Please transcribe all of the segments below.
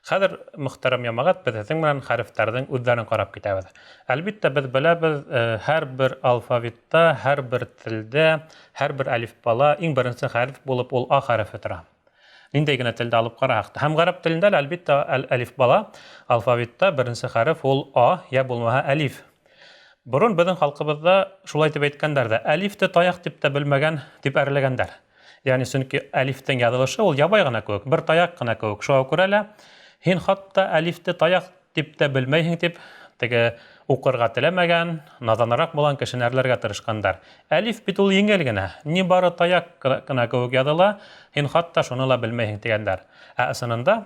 Хәҙер, мөхтәрәм йәмәғәт, беҙ һеҙҙең менән хәрефтәрҙең үҙҙәрен ҡарап китәбеҙ. Әлбиттә, беҙ беләбеҙ, һәр бер алфавитта, һәр бер телдә, һәр бер әлифбала иң беренсе хәреф булып ул А хәрефе тора. Ниндәй генә телдә алып ҡараһаҡ та. Һәм ғәрәп телендә лә, әлбиттә, әлифбала, алфавитта беренсе хәреф ул А, йә булмаһа әлиф. Борон беҙҙең халҡыбыҙҙа шулай тип әйткәндәр ҙә, әлифте таяҡ тип тә белмәгән, тип әрләгәндәр. Ягъни сөнки әлифтең яҙылышы ул ябай ғына кеүек, бер таяҡ ҡына кеүек. Шуға күрә лә һин хатта әлифте таяҡ дип тә белмәйһең дип, теге уҡырға теләмәгән, наҙаныраҡ булған кешене әрләргә тырышҡандар. Әлиф бит ул еңел генә, ни бары таяҡ кына кеүек яҙыла, һин хатта шуны ла белмәйһең дигәндәр. Ә ысынында,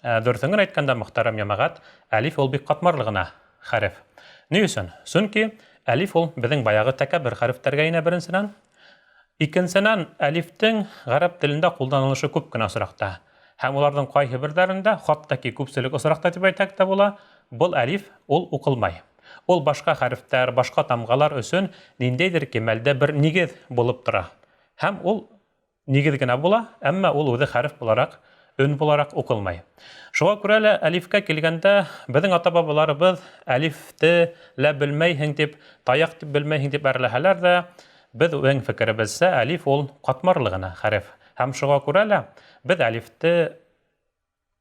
дөрөҫөн генә әйткәндә, мөхтәрәм йәмәғәт, әлиф ул бик катмарлы гына хәреф. Ни өсөн? Сөнки әлиф ул безнең баягы тәкәббер хәрефтәргә инә беренсенән. Икенсенән, әлифтең гарәп телендә кулланылышы күп кенә осракта. Һәм уларның кайһы берҙәрендә, хатта ки күпселек осракта дип әйтһәк тә була, был әлиф ул укылмай. Ул башка хәрефтәр, башка тамгалар өчен ниндәйдер кимәлдә бер нигеҙ булып тора. Һәм ул нигеҙ генә була, әмма ул үҙе хәреф булараҡ, өн булараҡ уҡылмай. Шуға күрә лә әлифкә килгәндә, беҙҙең ата-бабаларыбыҙ әлифте лә белмәйһең дип, таяҡ дип белмәйһең дип әрләһәләр ҙә, беҙ үҙең фекеребеҙсә, әлиф ул ҡатмарлы ғына хәреф. Һәм шуға күрә лә беҙ әлифте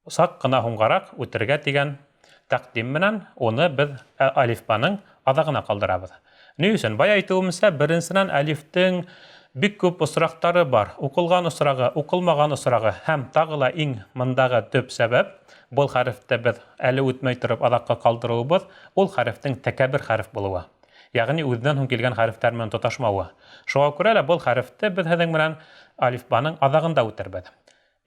саҡ ҡына һуңғараҡ үтергә тигән тәкъдим менән уны беҙ әлифбаның аҙағына ҡалдырабыҙ. Ни өсөн? Бая әйтеүемсә, беренсенән, әлифтең бик күп осраҡтары бар. Уҡылған осрағы, уҡылмаған осрағы һәм тағы ла иң мындағы төп сәбәп, был хәрефте беҙ әле үтмәй тороп аҙаҡҡа ҡалдырыуыбыҙ, ул хәрефтең тәкәббер хәреф булыуы. Ягъни үҙенән һуң килгән хәрефтәр менән тоташмауы. Шуға күрә лә был хәрефте беҙ һеҙҙең менән әлифбаның аҙағында үтербеҙ.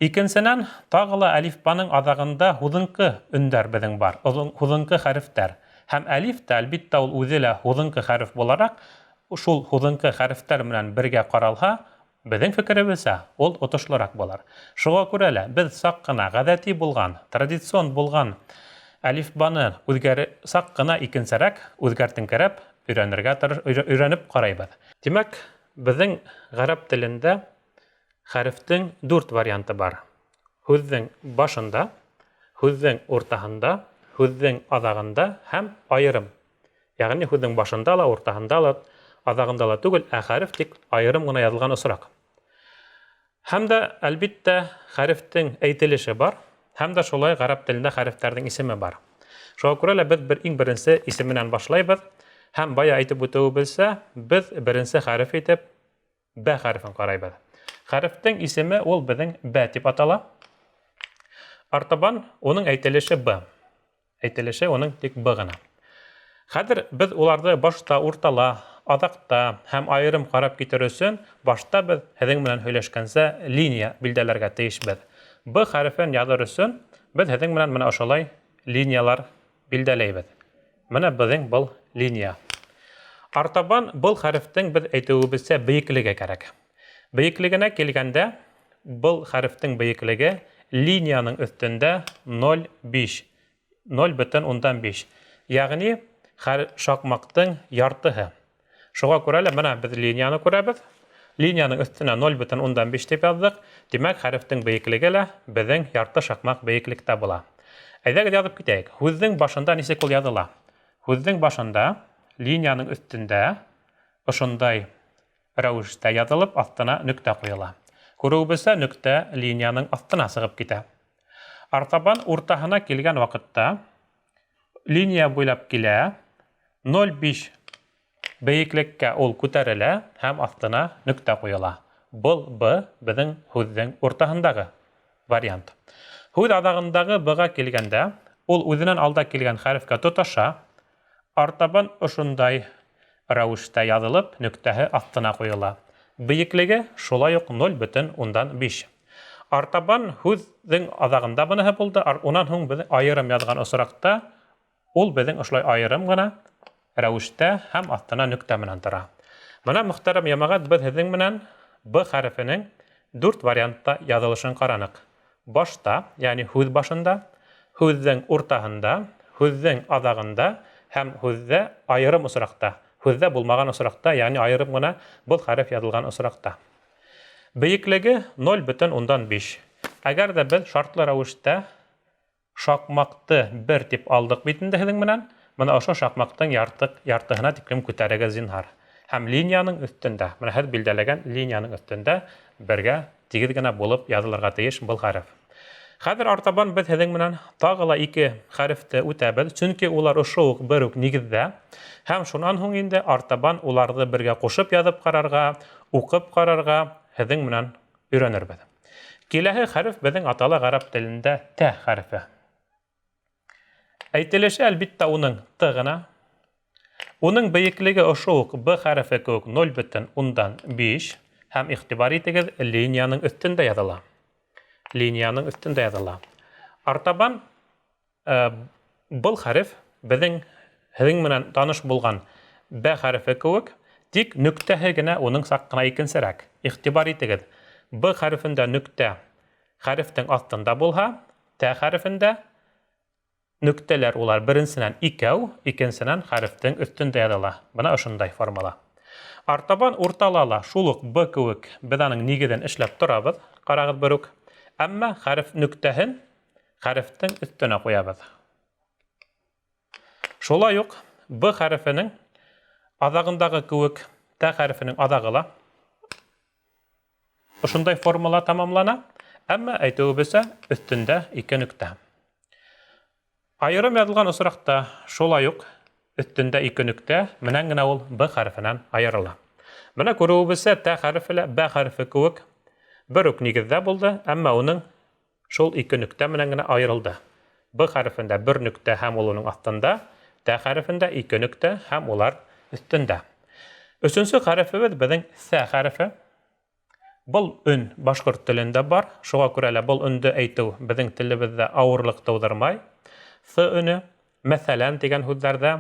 Икенсенән, тағы ла әлифбаның аҙағында һуҙынҡы өндәр беҙҙең бар, һуҙынҡы хәрефтәр. Һәм әлиф тә, әлбиттә, ул үҙе лә һуҙынҡы хәреф булараҡ, шул һуҙынҡы хәрефтәр менән бергә ҡаралһа, беҙҙең фекеребеҙсә, ул отошлораҡ булыр. Шуға күрә лә беҙ саҡ ҡына ғәҙәти булған, традицион булған әлифбаны үзгәре, саҡ ҡына икенсерәк, үзгәртеңкерәп өйрәнергә тырыш, өйрәнеп ҡарайбыҙ. Тимәк, беҙҙең гарәп телендә Хәрефтең дүрт варианты бар. Һүҙҙең башында, һүҙҙең уртаһында, һүҙҙең аҙағында һәм айырым. Ягъни һүҙҙең башында ла, уртаһында ла, аҙағында ла түгел, ә хәреф тик айырым гына яҙылған осраҡ. Һәм дә, әлбиттә, хәрефтең әйтелеше бар, һәм дә шулай гарәп телендә хәрефтәрнең исеме бар. Шуңа күрә лә без бер иң беренче исеменнән башлайбыз. Һәм бая әйтеп үтүебезчә, без беренче хәреф итеп Б хәрефен карайбыз. Хәрефтең исеме ул безнең Б дип атала. Артабан уның әйтелеше Б. Әйтелеше уның тик Б гына. Хәзер без уларны башта, уртала, аҙаҡта һәм айырым карап китер өчен башта без һеҙҙең менән һөйләшкәнсә линия билдәләргә тейешбеҙ. Б хәрефен яҙыр өчен без һеҙҙең менән менә ошолай линиялар билдәләйбеҙ. Менә беҙҙең был линия. Артабан был хәрефтең беҙ әйтеүебеҙсә бейеклеге кәрәк. Бейеклегенә килгәндә, был хәрефтең бейеклеге линияның өҫтөндә 0,5, 0,5, ягъни хәр шакмаҡтың яртыһы. Шуға күрә лә менә без линияны күрәбез. Линияның өҫтөнә 0,5 дип яҙҙыҡ. Тимәк, хәрефтең бейеклеге лә беҙҙең ярты шаҡмаҡ бейеклектә була. Әйҙәгеҙ яҙып китәйек. Һүҙҙең башында нисек ул яҙыла? Һүҙҙең башында линияның өҫтөндә ошондай рәүештә яҙылып, аҫтына нөктә ҡуйыла. Күреүебеҙсә, нөктә линияның аҫтына сығып китә. Артабан уртаһына килгән ваҡытта линия буйлап килә, 0,5 бейеклеккә ул күтәрелә һәм аҫтына нөктә ҡуйыла. Был Б беҙҙең һүҙҙең уртаһындағы вариант. Һүҙ аҙағындағы Б-ға килгәндә, ул үҙенән алда килгән хәрефкә тоташа, артабан ошондай рәүештә яҙылып, нөктәһе аҫтына ҡуйыла. Бейеклеге шулай ук 0,5. Артабан һүҙҙең аҙағында быныһы булды, унан һуң беҙ айырым яҙған осраҡта ул беҙҙең ошолай айырым ғына рәүештә һәм аҫтына нөктә менән тора. Менә, мөхтәрәм йәмәғәт, беҙ һеҙҙең менән Б хәрефенең дүрт вариантта яҙылышын ҡараныҡ. Башта, ягъни һүҙ башында, һүҙҙең уртаһында, һүҙҙең аҙағында һәм һүҙҙә айырым осраҡта, һүҙҙә булмаған осраҡта, ягъни айырым ғына был хәреф яҙылған осраҡта. Бейеклеге 0,5. Әгәр ҙә беҙ шартлы рәүештә Шаҡмаҡты бер тип алдыҡ бит инде һеҙҙең менән. Бына ошо шаҡмаҡтың яртыһына тиклем күтәрегеҙ зинһар. Һәм линияның өҫтөндә, бына һеҙ билдәләгән линияның өҫтөндә бергә тигеҙ генә булып яҙылырға тейеш был хәреф. Хәҙер артабан беҙ һеҙҙең менән тағы ла ике хәрефте үтәбеҙ, сөнки улар ошо уҡ бер үк нигеҙҙә. Һәм шунан һуң инде артабан уларҙы бергә ҡушып яҙып ҡарарға, уҡып ҡарарға һеҙҙең менән өйрәнербеҙ. Киләһе хәреф беҙҙең атала ғәрәп телендә Т хәрефе. Әйтелеше әлбиттә уның Т ғына. Уның бейеклеге ошо уҡ Б хәрефе кеүек 0,5 һәм иғтибар итегеҙ, линияның өҫтөндә яҙыла. Линияның өҫтөндә яҙыла. Артабан был хәреф беҙҙең һеҙҙең менән таныш булған Б хәрефе кеүек, тик нөктәһе генә уның саҡ ҡына икенсерәк. Иғтибар итегеҙ, Б хәрефендә нөктә хәрефтең аҫтында булһа, Т хәрефендә нөктәләр улар беренсенән икәү, икенсенән хәрефтең өҫтөндә яҙыла. Бына ошондай формала. Артабан уртала ла шул уҡ Б кеүек беҙ аның нигеҙен эшләп торабыҙ, ҡарағыҙ бер үк. Әммә хәреф нөктәһен хәрефтең өҫтөнә ҡуябыҙ. Шулай уҡ Б хәрефенең аҙағындағы кеүек Т хәрефенең аҙағы ла ошондай формала тамамлана, әммә әйтеүебеҙсә өҫтөндә ике нөктә. Айырым яҙылған осраҡта шулай уҡ өҫтөндә ике нөктә менән генә ул Б хәрефенән айырыла. Бына күреүебеҙсә Т хәрефе лә Б хәрефе кеүек бер үк нигеҙҙә булды, әммә уның шул ике нөктә менән генә айырылды. Б хәрефендә бер нөктә һәм ул уның аҫтында, Т хәрефендә ике нөктә һәм улар өҫтөндә. Өсөнсө хәрефебеҙ беҙҙең Ҫ хәрефе. Был өн башҡорт телендә бар, шуға күрә лә был өндө әйтеү беҙҙең телебеҙҙә ауырлыҡ тыуҙырмай. Ҫ өнө, мәҫәлән тигән һүҙҙәрҙә,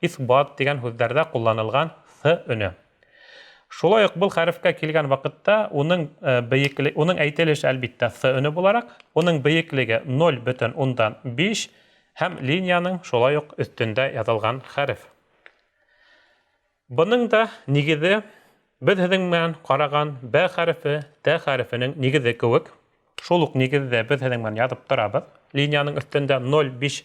иҫбат тигән һүҙҙәрҙә ҡулланылған Ҫ өнө. Шулай уҡ был хәрефкә килгән ваҡытта уның бейеклеге, уның әйтелеше әлбиттә Ҫ өнө булараҡ, уның бейеклеге 0,5 һәм линияның шулай уҡ өҫтөндә яҙылған хәреф. Бының да нигеҙе беҙ һеҙҙең менән ҡараған Б хәрефе, Т хәрефенең нигеҙе кеүек. Шул уҡ нигеҙҙә беҙ һеҙҙең менән яҙып торабыҙ. Линияның өҫтөндә 0,5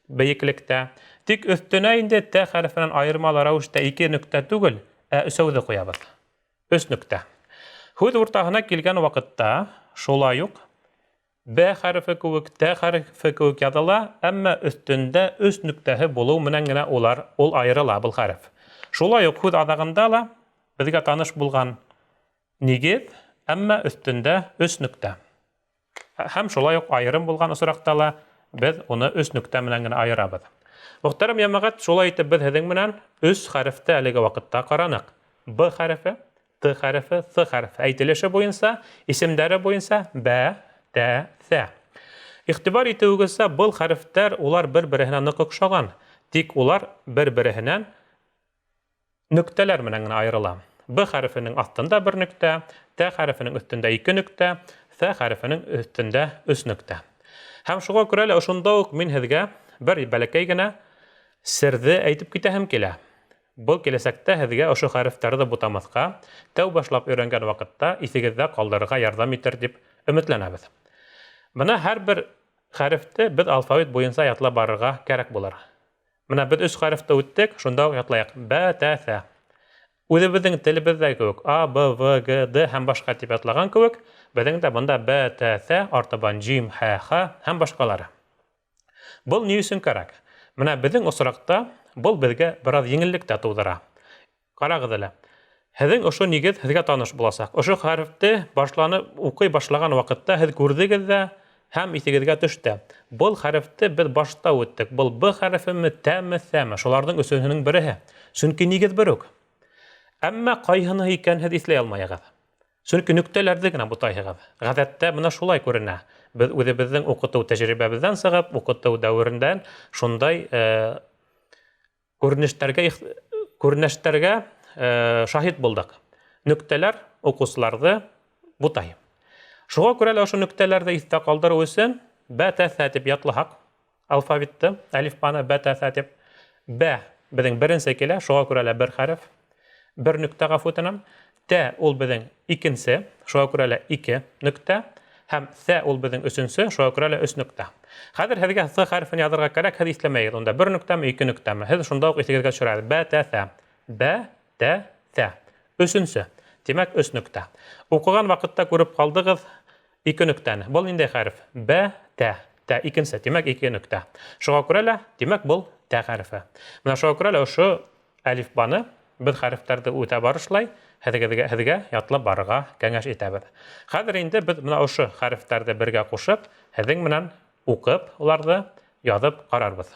бейеклектә. Тик өҫтөнә инде Т хәрефенән айырмалы рәүештә ике нөктә түгел, ә өсәүҙе ҡуябыҙ. Өс нөктә. Һүҙ уртаһына килгән ваҡытта шулай уҡ Б хәрефе кеүек, Т хәрефе кеүек яҙыла, әммә өҫтөндә өс нөктәһе булыу менән генә улар ул айырыла был хәреф. Шулай уҡ һүҙ аҙағында ла беҙгә таныш булған нигеҙ, әммә өҫтөндә өс нөктә. Һәм шулай уҡ айырым булған осраҡта ла беҙ уны өс нөктә менән генә айырабыҙ. Мөхтәрәм йәмәғәт, шулай итеп беҙ һеҙҙең менән өс хәрефте әлеге ваҡытта ҡараныҡ. Б хәрефе, Т хәрефе, Ҫ хәрефе. Әйтелеше буйынса, исемдәре буйынса Б, Т, Ҫ. Иғтибар итеүегеҙсә, был хәрефтәр улар бер-береһенә ныҡ оҡшаған, тик улар бер-береһенән нөктәләр менән генә айырыла. Б хәрефенең аҫтында бер нөктә, Т хәрефенең өҫтөндә ике нөктә, Ҫ хәрефенең өҫтөндә өс нөктә. Һәм шуға күрә лә ошонда уҡ мин һеҙгә бер бәләкәй генә серҙе әйтеп китәһем килә. Был киләсәктә һеҙгә ошо хәрефтәрҙе бутамаҫҡа, тәү башлап өйрәнгән ваҡытта иҫегеҙҙә ҡалдырырға ярҙам итер тип өмөтләнәбеҙ. Бына һәр бер хәрефте беҙ алфавит буйынса ятлап барырға кәрәк булыр. Бына беҙ өс хәрефте үттек, шунда уҡ ятлайыҡ. Б, Т, Ҫ. Үҙебеҙҙең телебеҙҙә кеүек А, Б, В, Г, Д һәм башҡа тип ятлаған кеүек, беҙҙең дә бында Б, Т, Ҫ, артабан Джим, Х, Х һәм башҡалары. Был ни өсөн кәрәк? Бына беҙҙең осраҡта был беҙгә бер аҙ еңеллек тә тыуҙыра. Ҡарағыҙ әле. Һеҙҙең ошо нигеҙ һеҙгә таныш буласаҡ. Ошо хәрефте башланып уҡый башлаған ваҡытта һеҙ күрҙегеҙ ҙә һәм иҫегеҙгә төштө. Был хәрефте беҙ башта үттек. Был Б хәрефеме, Тәме, Ҫәме? Шуларҙың өсөһөнөң береһе. Сөнки нигеҙ бер үк. Әммә ҡайһыны икән һеҙ иҫләй алмайһығыҙ. Сөнки нөктәләрҙе генә бутайһығыҙ. Ғәҙәттә бына шулай күренә. Беҙ үҙебеҙҙең уҡытыу тәжрибәбеҙҙән сығып, уҡытыу дәүерендән шундай күренештәргә шаһит булдыҡ. Нөктәләр уҡыусыларҙы бутай. Шуға күрә лә ошо нөктәләрҙе иҫтә ҡалдырыу өсөн Б, Т, Ҫ тип ятлаһаҡ, алфавитты, әлифбаны Б, Т, Ҫ тип, Б беҙҙең беренсе килә, шуға күрә лә бер хәреф, бер нөктә, ғәфү үтенәм. Т ул беҙҙең икенсе, шуға күрә лә ике нөктә, һәм Ҫ ул беҙҙең өсөнсө, шуға күрә лә өс нөктә. Хәҙер һеҙгә Th хәрефен яҙырға кәрәк, һеҙ иҫләмәйегеҙ унда бер нөктәме, ике нөктәме. Һеҙ шунда уҡ иҫегеҙгә төшөрәгеҙ. Б, Т, Ҫ. Б, Т, Ҫ. Өсөнсө. Тимәк, өс нөктә. Уҡыған ваҡытта күреп ҡалдығыҙ ике нөктәне. Был ниндәй хәреф? Б, Т. Т икенсе, тимәк, ике нөктә. Шуға күрә лә, тимәк, был Т хәрефе. Менә шуға күрә лә ошо әлифбаны беҙ хәрефтәрҙе үтә барышлай һеҙгә, һеҙгә ятлап барырға кәңәш итәбеҙ. Хәҙер инде беҙ менә ошо хәрефтәрҙе бергә ҡушып, һеҙҙең менән уҡып, уларҙы яҙып ҡарарбыҙ.